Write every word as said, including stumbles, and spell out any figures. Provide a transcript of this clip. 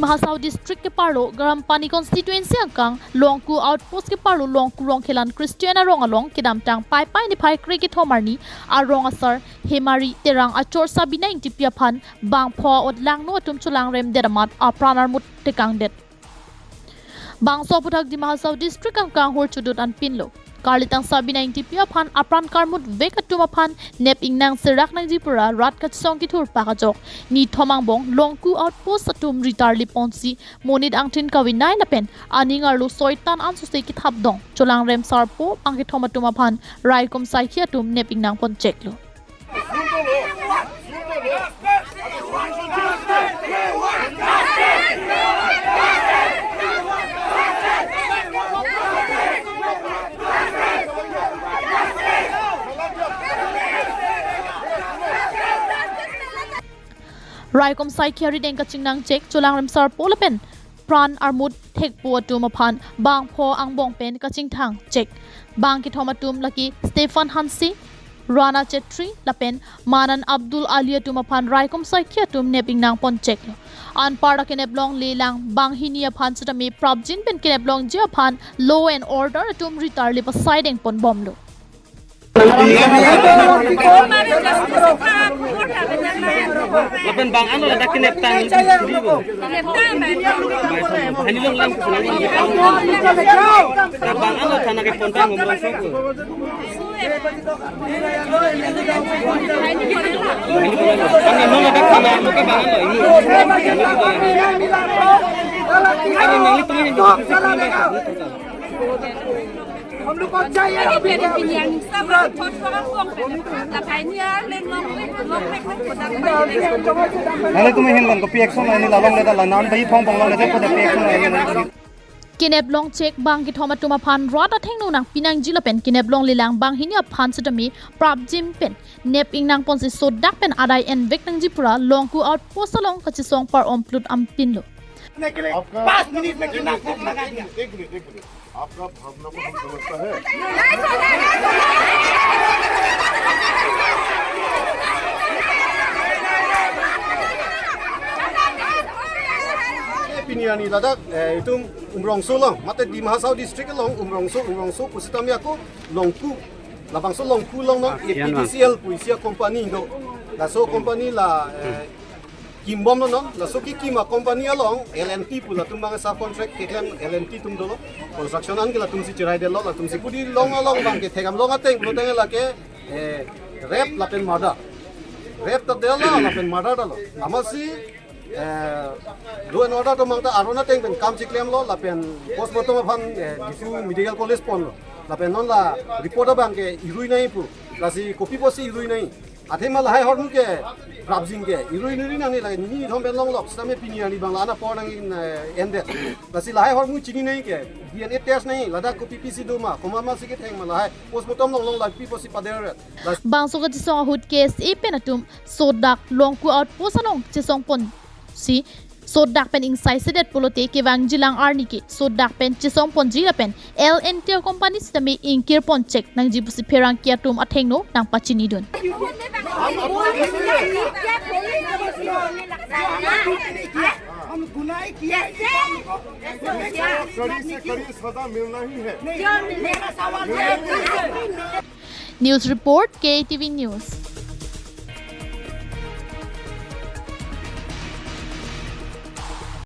Hasao District keparlo Garampani Constituency angkang Longku Outpost keparlo Longku Rongkhelan Christian arong along kedamtang Paipai niphai kre kethom arni arong asar Hemari Terang achor Sabina Ingtipi aphan bangpho a-ot langno atum cholangrem det amat apran armut tekangdet. Bangso aphuthak Dima Hasao District angkang hur chudut anpinlo. Karlitang Sabina Ingtipi aphan apran karmut vek atum aphan nep ingnang serak nangji pura rat kachesong kithur pakajok nithom angbong Longku Outpost atum ritarli ponsi monit angthin kavinai lapen aning arlo soitan ansose kithap dong cholangrem sarpo bangkethom atum aphan raikom saikhi atum nep ingnang poncheklo. Raikom saikhi arideng kachingnang chek cholangrem sarpo lapen pran armut thekpo atum aphan bangpho angbong pen kachingthang chek. Bangkethom atum lake Stephen Hanse, Rana Chetri lapen Manan Abdul Ali atum aphan raikom saikhi atum nep ingnang poncheklo. Anparta kenep longle lang banghini aphan sitame prapjin pen kenep longji aphan law and order atum ritarli pasaideng ponbomlo. Lapen bang ano ladak kenep tang itu suri bo. Hani long lang kusulang. Bang ano thana ke pontang ngomong sok. Kami no ladak thana mo ke bang ano ini. Kami nang itu ini. हम लोग को चाहिए अभी तुरंत। Nangli tum ahin lang kopi action nangli lalong le dala nan bai phong pong long le kopi action nangli. Kenep long chek bangkethom atum aphan rat athengno nangpi nangji lapen kenep longle lang banghini aphan sitame prapjin pen nep ingnang ponsi sodak pen adai envek nangji pura Longku Outpost along kachesong par-om plut anpinlo. आपका पाँच मिनट में कितना भूख लगा दिया। एक मिनट, एक मिनट। आपका भावना को हम समझता है। Pini arni ladak, eh, itum Umrongso along, mate Dima Hasao District along, Umrongso, Umrongso pusitame ako Longku. Labangso Longku along non, A P D C L pu isi a-company do. Laso company la, eh, kimbomlo non, laso kekim a-company along L and T pu latum bang subcontract keklem L and T atum dolo. Construction an ke latumsi cheraidetlo, latumsi pudi long along bang kethekdam long ateng pulo tangte lake, eh, rape lapen murder. Rape ta detlo lapen murder detlo. Amatsi, eh, law and order atum bang ta aron ateng pen kam chiklemlo lapen postmortem aphan, eh, Diphu Medical College ponlo. Lapen non la report abang ke irui nangji pu. Lasi kopi pusi irui nangji. Athema lahai ahormu ke prapjin ke irui nuri nangji, lahai nini thom pen longlok, sitame pini arni bang la-an apor nangji, eh, endet. Lasi lahai ahormu chini nangji ke D N A test nangji, ladak kopi pisi doma, komat masi ketheng ma lahai, postmortem longlong la pi pusi pader. Bangso kachesong ahut K S A pen atum sodak Longku Outpost along chesong ponsi sodak pen ingsai sedet pulote kevangji lang arni ke sodak pen chesong ponji lapen L and T a-company sitame ingkir ponchek nangji pusi pherangke atum athengno nangpachinidun. हम गुनाह किया है, हम लोग कड़ी से कड़ी सजा मिलना ही है। मेरा सवाल है। News report, K T V News.